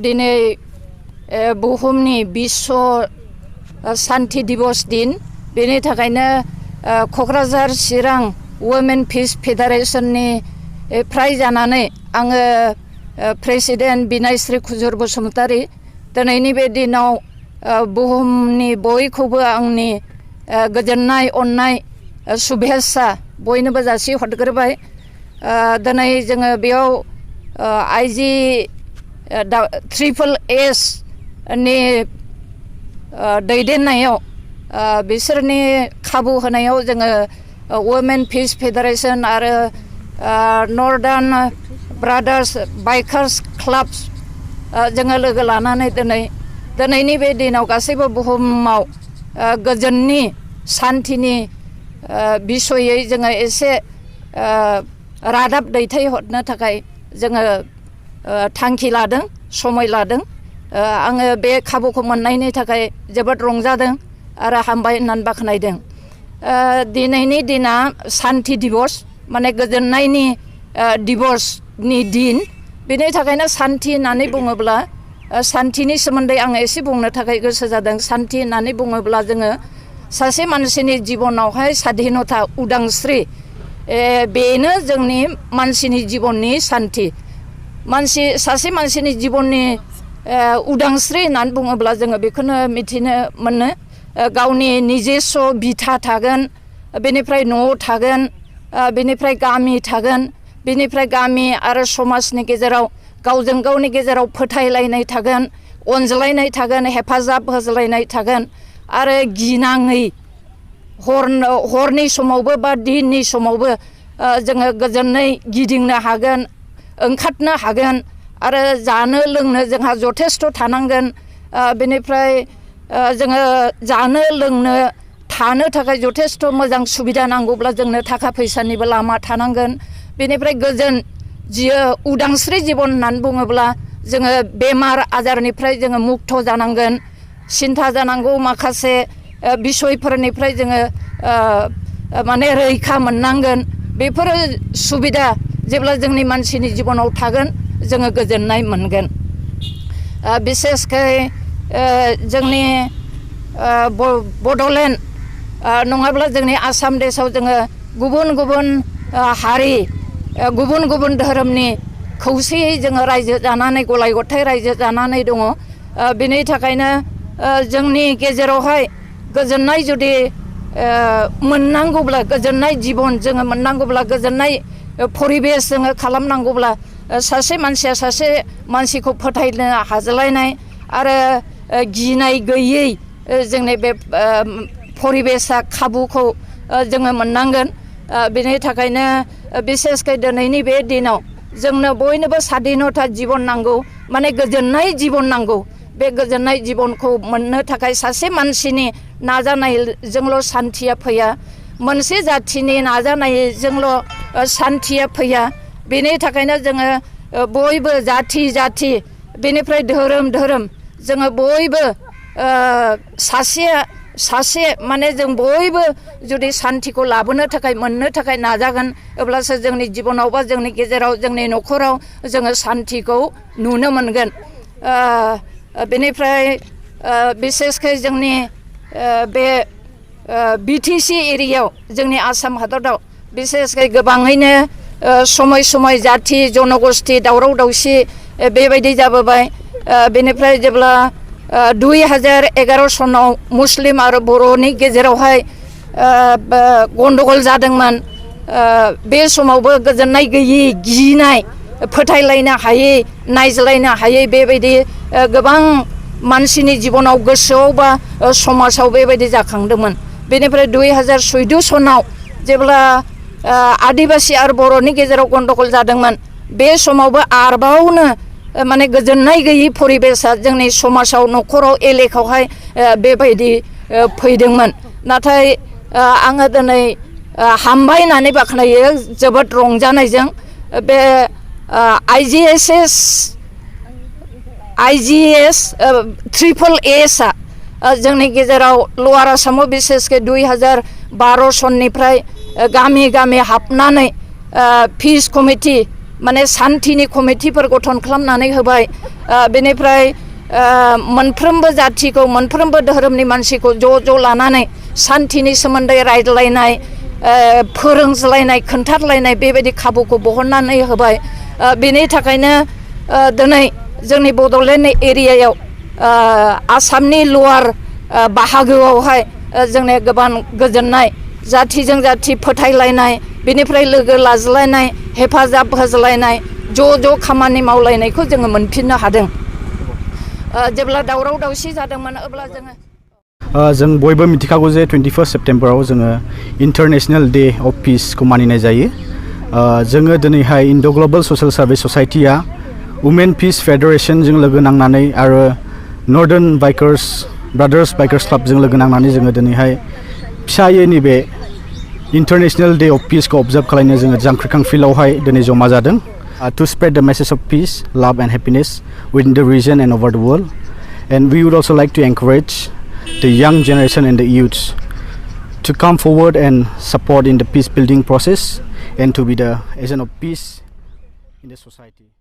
दिनै बुहुमनि विश्व शान्ति दिवस दिन बेनि थाखायनो क'क्राझार चिरां वुमेन पिस फेडारेशननि फ्राय जानानै आङो प्रेसिडेन्ट बिनायश्री खुजुर बसुमतारी दिनैनि बे दिनाव बुहुमनि बयखौबो आंनि गोजोननाय अननाय शुभेच्छा बयनोबो जासिहरग्रोबाय दिनै जोङो बेयाव आइजि ट्रिपल-एस नि दैदेननायाव बिसोरनि खाबु होनायाव जोङो वुमेन पिस फेडारेशन आरो नर्दार्न ब्रादार्स बाइकार्स क्लाब्स जोङो लोगो लानानै दिनैनि बे दिनाव गासैबो बुहुमाव गोजोननि शान्तिनि बिसयै जोङो एसे रादाब दैथायहरनो थाखाय जोङो थांखि लादों समय लादों आङो बे खाबुखौ मोननायनि थाखाय जोबोद रंजादों आरो हामबाय होननानै बाख्नायदों दिनैनि दिना शान्ति दिवस माने गोजोननायनि दिवसनि दिन बेनि थाखायनो शान्ति होननानै बुङोब्ला शान्तिनि सोमोन्दै आङो एसे बुंनो थाखाय गोसो जादों शान्ति होननानै बुङोब्ला जोङो सासे मानसिनि जिबनावहाय स्वाधीनता उदांस्रि बेनो जोंनि मानसिनि जिबननि शान्ति सासे मानसिनि जिबननि उदांस्रि होननानै बुङोब्ला जोङो बेखौनो मिथिनो मोनो गावनि निजेस्व बिथा थागोन बेनिफ्राय न' थागोन बेनिफ्राय गामि थागोन बेनिफ्राय गामि आरो समाजनि गेजेराव गावजों गावनि गेजेराव फोथायलायनाय थागोन अनज्लायनाय थागोन हेफाजाब होज्लायनाय थागोन आरो गिनाङै हरनि समावबो बा दिननि समावबो जोङो गोजोनै गिदिंनो हागोन ओंखारनो हागोन आरो जानो लोंनो जोंहा जथेस्थ' थानांगोन बेनिफ्राय जोङो जानो लोंनो थानो थाखाय जथेस्थ' मोजां सुबिदा नांगौब्ला जोंनो थाखा फैसानिबो लामा थानांगोन बेनिफ्राय गोजोन उदांस्रि जिबन होननानै बुङोब्ला जोङो बेमार आजारनिफ्राय जोङो मुक्त जानांगोन सिन्था जानांगौ माखासे बिसयफोरनिफ्राय जोङो माने रैखा मोननांगोन बेफोरो सुबिदा जेब्ला जोंनि मानसिनि जिबनाव थागोन जोङो गोजोननाय मोनगोन बिसेसकै जोंनि बड'लेण्ड नङाब्ला जोंनि आसाम देशआव जोङो गुबुन गुबुन हारि गुबुन गुबुन धोरोमनि खौसेयै जोङो रायजो जानानै गलाय गथाय रायजो जानानै दङ बेनि थाखायनो जोंनि गेजेरावहाय गोजोननाय जुदि मोननांगौब्ला गोजोननाय जिबन जोङो मोननांगौब्ला गोजोननाय परिबेस जोङो खालामनांगौब्ला सासे मानसिया सासे मानसिखौ फोथायनो हाज्लायनाय आरो गिनाय गैयै जोंनि बे परिबेसा खाबुखौ जोङो मोननांगोन बेनि थाखायनो बिसेसकै दिनैनि बे दिनाव जोंनो बयनोबो स्वाधीनता जिबन नांगौ माने गोजोननाय जिबन नांगौ बे गोजोननाय जिबनखौ मोननो थाखाय सासे मानसिनि नाजानायजोंल' शान्तिया फैया मोनसे जाथिनि नाजानायजोंल' शान्तिया फैया बेनि थाखायनो जोङो बयबो जाथि बेनिफ्राय धोरोम जोङो बयबो सासे माने जों बयबो जुदि शान्तिखौ लाबोनो थाखाय मोननो थाखाय नाजागोन अब्लासो जोंनि जिबनाव बा जोंनि गेजेराव जोंनि न'खराव जोङो शान्तिखौ नुनो मोनगोन बेनिफ्राय बिसेसकै जोंनि बे बिटिसि एरियायाव जोंनि आसाम हादराव बिसेसकै गोबाङैनो समय जाथि जनगोष्ठी दावराव दावसि बेबायदि जाबोबाय बेनिफ्राय जेब्ला 2011 सनाव मुस्लिम आरो बर'नि गेजेरावहाय गन्डगल जादोंमोन बे समावबो गोजोननाय गैयै गिनाय फोथायलायनो हायै नायज्लायनो हायै बेबायदि गोबां मानसिनि जिबनाव गोसोआव बा समाजाव बेबायदि जाखांदोंमोन बेनिफ्राय 2014 सनाव जेब्ला आदिबासि आरो बर'नि गेजेराव गन्डगल जादोंमोन बे समावबो आरोबावनो माने गोजोननाय गैयै परिबेसा जोंनि समाजाव न'खराव एलेकायावहाय बेबायदि फैदोंमोन नाथाय आङो दिनै हामबाय होननानै बाख्नायो जोबोद रंजानायजों बे आइजिएस ट्रिपल-एस जोंनि गेजेराव लवार आसामाव बिसेसकै 2012 सननिफ्राय गामि हाबनानै पिस कमिटि माने सान्थिनि कमिटिफोर गठन खालामनानै होबाय बेनिफ्राय मोनफ्रोमबो जाथिखौ मोनफ्रोमबो धोरोमनि मानसिखौ ज' लानानै सान्थिनि सोमोन्दै रायज्लायनाय फोरोंज्लायनाय खोन्थारलायनाय बेबायदि खाबुखौ बहननानै होबाय बेनि थाखायनो दिनै जोंनि बड'लेण्ड एरियायाव आसामनि लवार बाहागोआवहाय जोंनि गोबां गोजोननाय जाथिजों जाथि फोथायलायनाय बेनिफ्राय लोगो लाज्लायनाय हेफाजाब होज्लायनाय ज' खामानि मावलायनायखौ जोङो मोनफिननो हादों जेब्ला दावराव दावसि जादोंमोन अब्ला जों बयबो मिथिखागौ जे 21 सेप्टेम्बराव जोङो इन्टारनेशनेल डे अफ पिसखौ मानिनाय जायो जोङो दिनैहाय इन्ड' ग्लबेल ससियेल सार्भिस ससाइटिया वुमेन पिस फेडारेशनजों लोगो नांनानै आरो नर्दार्न ब्रादार्स बाइकार्स क्लाबजों लोगो नांनानै जोङो दिनैहाय फिसायै नैबे इन्टारनेशनेल डे अफ पिसखौ अबजार्भ खालामनो जोङो जांख्रिखां फिल्डआवहाय दिनै जमा जादों to spread the message of peace, love and happiness within the region and over the world. And we would also like to encourage the young generation and the youths to come forward and support in the peace building process and to be the agent of peace in the society.